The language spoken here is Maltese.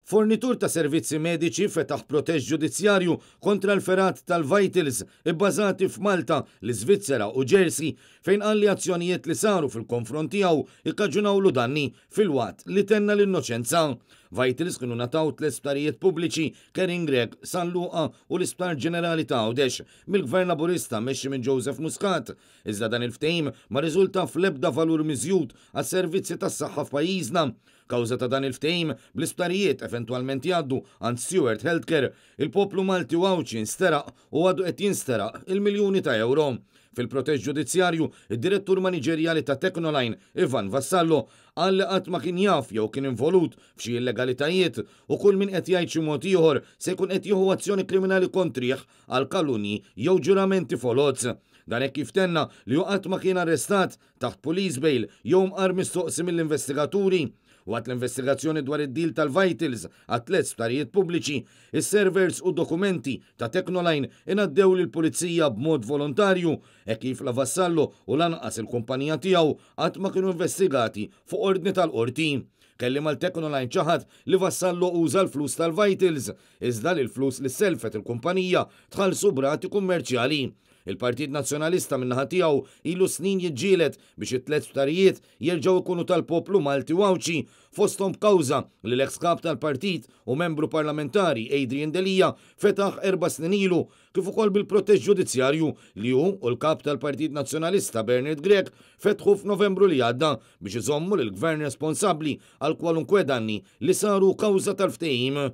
Fornitur ta' servizzi mediċi fetaħ protest ġudizzjarju kontra l-fergħat tal-Vitals ibbażati f'Malta, l-Iżvizzera u Jersey fejn qal li azzjonijiet li saru fil-konfront tiegħu ikkaġunawlu danni filwaqt li tenna l-innoċenza. Vitals kienu ngħataw tliet sptarijiet pubbliċi, Karen Grech, San Luqa u l-Isptar Ġenerali ta' Għawdex, mill-Gvern Laburista mmexxi minn Joseph Muscat. Iżda dan il-ftehim ma rriżulta fl-ebda valur miżjud għas-servizzi tas-saħħa f'pajjiżna. Kawża ta' dan il-ftehim, bl-isptarijiet eventwalment jgħaddu għand Steward Healthcare, il-poplu Malti u Għawdxi nsteraq u għadu qed jinsteraq il-miljuni ta' ewro. Fil-protest ġudizzjarju, id-Direttur Maniġerjali ta' Technoline, Ivan Vassallo, qal li qatt ma kien jaf jew kien involut f'xi illegalitajiet u kull min qed jgħid xi mod ieħor se jkun qed jieħu azzjoni kriminali kontrih għal kalunji jew ġuramenti foloz. Dan hekk kif tenna li hu qatt ma kien arrestat taħt police bail jew mqar mistoqsi mill-investigaturi. Waqt l-investigazzjoni dwar id-deal tal-Vitals għat-tliet sptarijiet pubbliċi, is-servers u dokumenti ta' Technoline ingħaddew lill-Pulizija b'mod volontarju, hekk kif la Vassallo u lanqas il-kumpanija tiegħu qatt ma kienu investigati fuq ordni tal-Qorti. Kelliem għal Technoline ċaħad li Vassallo uża l-flus tal-Vitals, iżda li l-flus li sellfet il-kumpanija tħallsu b'rati kummerċjali. Il-Partit Nazzjonalista min-naħa tiegħu ilu snin jiġġieled biex it-tliet sptarijiet jerġgħu jkunu tal-poplu Malti u Għawdxi, fosthom b'kawża li l-eks Kap tal-Partit u Membru Parlamentari Adrian Delia fetaħ 4 snin ilu, kif ukoll bil-protest ġudizzjarju li hu u l-Kap tal-Partit Nazzjonalista Bernard Grech fetħu f'Novembru li għadda biex iżommu lill-Gvern responsabbli għal kwalunkwe danni li saru kawża tal-ftehim.